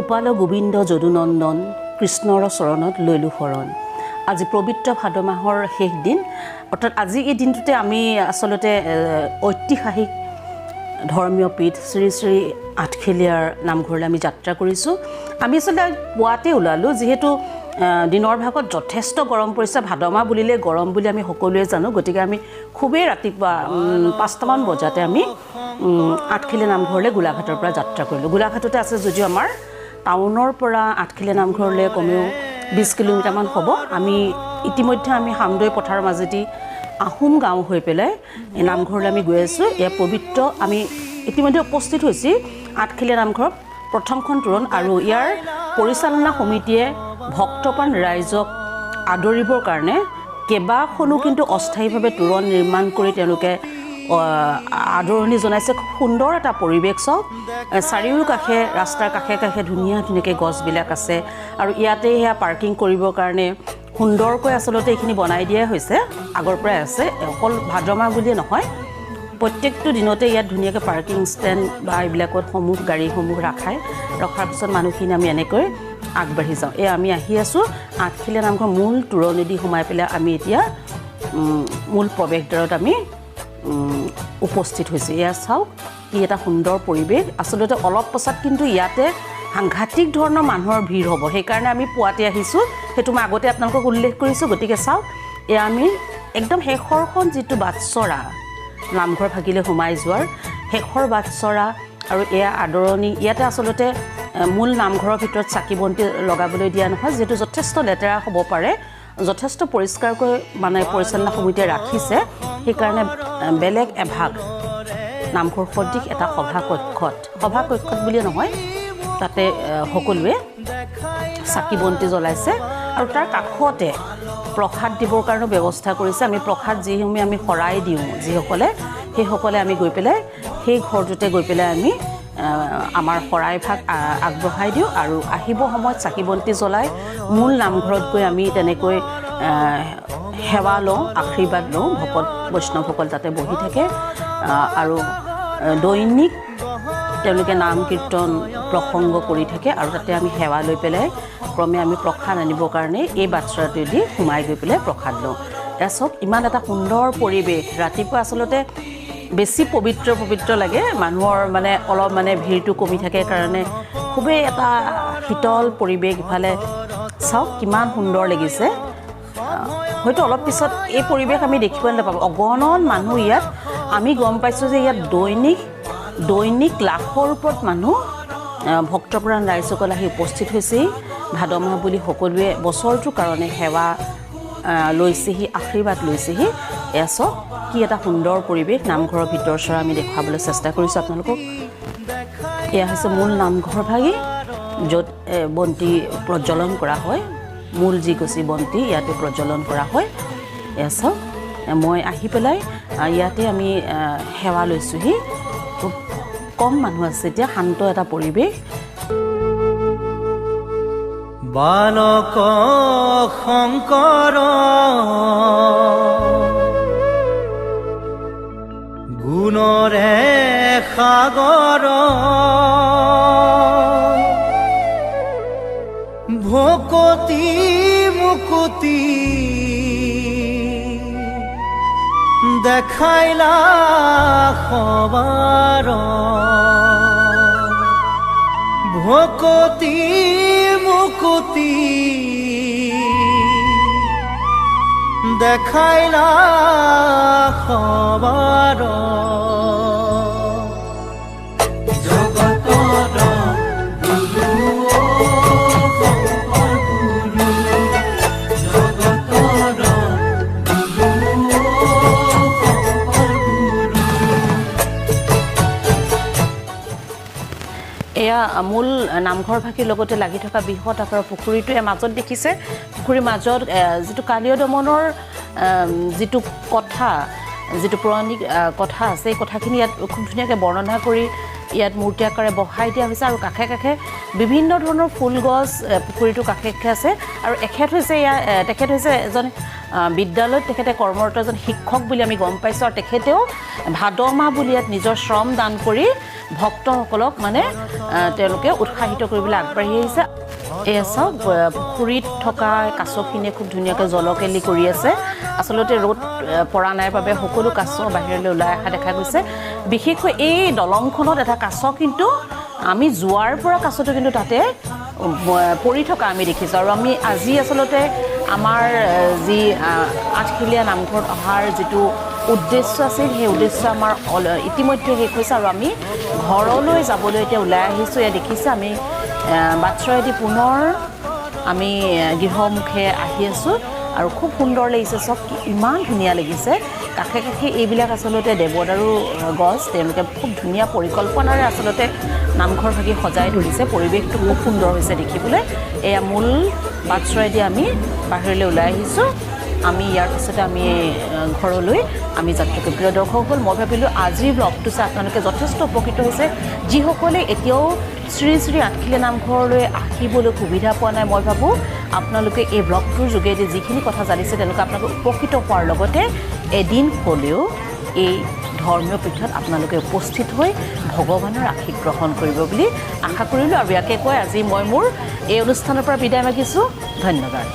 গোপাল গোবিন্দ যদুনন্দন কৃষ্ণৰ চৰণত লৈলোঁ শৰণ। আজি পবিত্ৰ ভাদ মাহৰ শেষ দিন, অৰ্থাৎ আজি এই দিনটোতে আমি আচলতে ঐতিহাসিক ধৰ্মীয় পীঠ শ্ৰী শ্ৰী আঠখেলীয়াৰ নামঘৰলৈ আমি যাত্ৰা কৰিছোঁ। আমি আচলতে পুৱাতে ওলালোঁ, যিহেতু দিনৰ ভাগত যথেষ্ট গৰম পৰিছে। ভাদ মাহ বুলিলে গৰম বুলি আমি সকলোৱে জানো, গতিকে আমি খুবেই ৰাতিপুৱা 5টামান বজাতে আমি আঠখেলীয়া নামঘৰলৈ গোলাঘাটৰ পৰা যাত্ৰা কৰিলোঁ। গোলাঘাটতে আছে যদিও আমাৰ টাউনৰ পৰা আঠখেলীয়া নামঘৰলৈ কমেও 20 কিলোমিটাৰমান হ'ব। আমি ইতিমধ্যে আমি হামদৈ পথাৰৰ মাজেদি আহোম গাঁও হৈ পেলাই এই নামঘৰলৈ আমি গৈ আছোঁ। এয়া পবিত্ৰ, আমি ইতিমধ্যে উপস্থিত হৈছোঁ আঠখেলীয়া নামঘৰ প্ৰথমখন তোৰণ, আৰু ইয়াৰ পৰিচালনা সমিতিয়ে ভক্তপ্ৰাণ ৰাইজক আদৰিবৰ কাৰণে কেইবাখনো কিন্তু অস্থায়ীভাৱে তোৰণ নিৰ্মাণ কৰি তেওঁলোকে আদৰণি জনাইছে। খুব সুন্দৰ এটা পৰিৱেশ। চাওক, চাৰিওকাষে ৰাস্তাৰ কাষে কাষে ধুনীয়া ধুনীয়াকৈ গছবিলাক আছে, আৰু ইয়াতে সেয়া পাৰ্কিং কৰিবৰ কাৰণে সুন্দৰকৈ আচলতে এইখিনি বনাই দিয়াই হৈছে, আগৰ পৰাই আছে। অকল ভাদ মাহ বুলিয়ে নহয়, প্ৰত্যেকটো দিনতে ইয়াত ধুনীয়াকৈ পাৰ্কিং ষ্টেণ্ড বা এইবিলাকত সমূহ গাড়ীসমূহ ৰখাৰ পিছত মানুহখিনি আমি এনেকৈ আগবাঢ়ি যাওঁ। এই আমি আহি আছোঁ আঠখেলীয়া নামঘৰ মূল তোৰণেদি সোমাই পেলাই আমি এতিয়া মূল প্ৰৱেশদ্বাৰত আমি উপস্থিত হৈছোঁ। এয়া চাওক কি এটা সুন্দৰ পৰিৱেশ। আচলতে অলপ পাছত কিন্তু ইয়াতে সাংঘাতিক ধৰণৰ মানুহৰ ভিৰ হ'ব, সেইকাৰণে আমি পুৱাতে আহিছোঁ, সেইটো মই আগতে আপোনালোকক উল্লেখ কৰিছোঁ। গতিকে চাওক, এয়া আমি একদম শেষৰখন যিটো বাটচৰা, নামঘৰ ভাগিলে সোমাই যোৱাৰ শেষৰ বাটচৰা, আৰু এয়া আদৰণি। ইয়াতে আচলতে মূল নামঘৰৰ ভিতৰত চাকি বন্তি লগাবলৈ দিয়া নহয়, যিহেতু যথেষ্ট লেতেৰা হ'ব পাৰে। যথেষ্ট পৰিষ্কাৰকৈ মানে পৰিচালনা সমিতিয়ে ৰাখিছে, সেইকাৰণে বেলেগ এভাগ নামঘৰ সদৃশ এটা সভাকক্ষত, সভাকক্ষত বুলিয়ে নহয়, তাতে সকলোৱে চাকি বন্তি জ্বলাইছে, আৰু তাৰ কাষতে প্ৰসাদ দিবৰ কাৰণেও ব্যৱস্থা কৰিছে। আমি প্ৰসাদ যিসমূহ আমি শৰাই দিওঁ যিসকলে, সেইসকলে আমি গৈ পেলাই সেই ঘৰটোতে গৈ পেলাই আমি আমাৰ শৰাইভাগ আগবঢ়াই দিওঁ, আৰু আহিব সময়ত চাকি বন্তি জ্বলাই মূল নামঘৰত গৈ আমি তেনেকৈ সেৱা লওঁ, আশীৰ্বাদ লওঁ। ভকত বৈষ্ণৱসকল তাতে বহি থাকে, আৰু দৈনিক তেওঁলোকে নাম কীৰ্তন প্ৰসংগ কৰি থাকে, আৰু তাতে আমি সেৱা লৈ পেলাই ক্ৰমে আমি প্ৰসাদ আনিবৰ কাৰণে এই বাটচৰাটোৱেদি সোমাই গৈ পেলাই প্ৰসাদ লওঁ। এয়া চাওক, ইমান এটা সুন্দৰ পৰিৱেশ। ৰাতিপুৱা আচলতে বেছি পবিত্ৰ পবিত্ৰ লাগে, মানুহৰ মানে অলপ মানে ভিৰটো কমি থাকে কাৰণে খুবেই এটা শীতল পৰিৱেশ। ইফালে চাওক কিমান সুন্দৰ লাগিছে। হয়তো অলপ পিছত এই পৰিৱেশ আমি দেখিবলৈ নাপাব। অগণন মানুহ ইয়াত, আমি গম পাইছোঁ যে ইয়াত দৈনিক দৈনিক লাখৰ ওপৰত মানুহ ভক্তপ্ৰাণ ৰাইজসকল আহি উপস্থিত হৈছেহি। ভাদ মাহ বুলি সকলোৱে বছৰটোৰ কাৰণে সেৱা লৈছেহি, আশীৰ্বাদ লৈছেহি। এয়া চাওক কি এটা সুন্দৰ পৰিৱেশ। নামঘৰৰ ভিতৰ চৰা আমি দেখুৱাবলৈ চেষ্টা কৰিছোঁ আপোনালোকক। এয়া হৈছে মূল নামঘৰ ভাগি, য'ত বন্তি প্ৰজ্বলন কৰা হয়। মূল যি গছি বন্তি ইয়াতে প্ৰজ্বলন কৰা হয়। এয়া চাওক, মই আহি পেলাই ইয়াতে আমি সেৱা লৈছোঁহি। খুব কম মানুহ আছে এতিয়া, শান্ত এটা পৰিৱেশ। বালক শংকৰ গুণৰে সাগৰ, ভকতি মুকুতি দেখাইলা সবাৰ, ভকতি মুকুতি দেখাইলা সবাৰ। জগতৰ গুৰু শংকৰ গুৰু, জগতৰ গুৰু শংকৰ গুৰু। এয়া মূল নামঘৰ ভাগিৰ লগতে লাগি থকা বৃহৎ আকাৰৰ পুখুৰীটো এয়া মাজত দেখিছে। পুখুৰীৰ মাজত যিটো কালীয় দমনৰ যিটো কথা, যিটো পৌৰাণিক কথা আছে, এই কথাখিনি ইয়াত খুব ধুনীয়াকৈ বৰ্ণনা কৰি ইয়াত মূৰ্তি আকাৰে বহাই দিয়া হৈছে, আৰু কাষে কাষে বিভিন্ন ধৰণৰ ফুল গছ পুখুৰীটোৰ কাষে কাষে আছে। আৰু এখেত হৈছে ইয়াৰ, তেখেত হৈছে এজন বিদ্যালয়ত তেখেতে কৰ্মৰত এজন শিক্ষক বুলি আমি গম পাইছোঁ, আৰু তেখেতেও ভাদ মাহ বুলি ইয়াত নিজৰ শ্ৰম দান কৰি ভক্তসকলক মানে তেওঁলোকে উৎসাহিত কৰিবলৈ আগবাঢ়ি আহিছে। এয়া চাওক, পুখুৰীত থকা কাছখিনিয়ে খুব ধুনীয়াকৈ জলকেলি কৰি আছে। আচলতে ৰ'দ পৰা নাই বাবে সকলো কাছ বাহিৰলৈ ওলাই অহা দেখা গৈছে। বিশেষকৈ এই দলংখনত এটা কাছ কিন্তু আমি যোৱাৰ পৰা কাছটো কিন্তু তাতে পৰি থকা আমি দেখিছোঁ। আৰু আমি আজি আচলতে আমাৰ যি আঠখেলীয়া নামঘৰত অহাৰ যিটো উদ্দেশ্য আছিল, সেই উদ্দেশ্য আমাৰ ইতিমধ্যে শেষ হৈছে আৰু আমি ঘৰলৈ যাবলৈ এতিয়া ওলাই আহিছোঁ। এয়া দেখিছে, আমি বাটচৰাইদি পুনৰ আমি গৃহমুখে আহি আছোঁ আৰু খুব সুন্দৰ লাগিছে। চব ইমান ধুনীয়া লাগিছে। কাষে কাষে এইবিলাক আচলতে দেৱদাৰু গছ, তেওঁলোকে খুব ধুনীয়া পৰিকল্পনাৰে আচলতে নামঘৰ ভাগি সজাই তুলিছে। পৰিৱেশটো খুব সুন্দৰ হৈছে দেখিবলৈ। এয়া মূল বাটচৰাইদি আমি বাহিৰলৈ ওলাই আহিছোঁ। আমি ইয়াৰ পিছতে আমি ঘৰলৈ আমি যাত্ৰা কৰিম। প্ৰিয় দৰ্শকসকল, মই ভাবিলোঁ আজিৰ ব্লগটো চাই আপোনালোকে যথেষ্ট উপকৃত হৈছে। যিসকলে এতিয়াও শ্ৰী শ্ৰী আঠখেলীয়া নামঘৰলৈ আহিবলৈ সুবিধা পোৱা নাই, মই ভাবোঁ আপোনালোকে এই ব্লগটোৰ যোগেদি যিখিনি কথা জানিছে তেওঁলোকে আপোনালোকে উপকৃত হোৱাৰ লগতে এদিন হ'লেও এই ধৰ্মীয় পীঠত আপোনালোকে উপস্থিত হৈ ভগৱানৰ আশীষ গ্ৰহণ কৰিব বুলি আশা কৰিলোঁ। আৰু ইয়াকে কৈ আজি মই মোৰ এই অনুষ্ঠানৰ পৰা বিদায় মাগিছোঁ। ধন্যবাদ।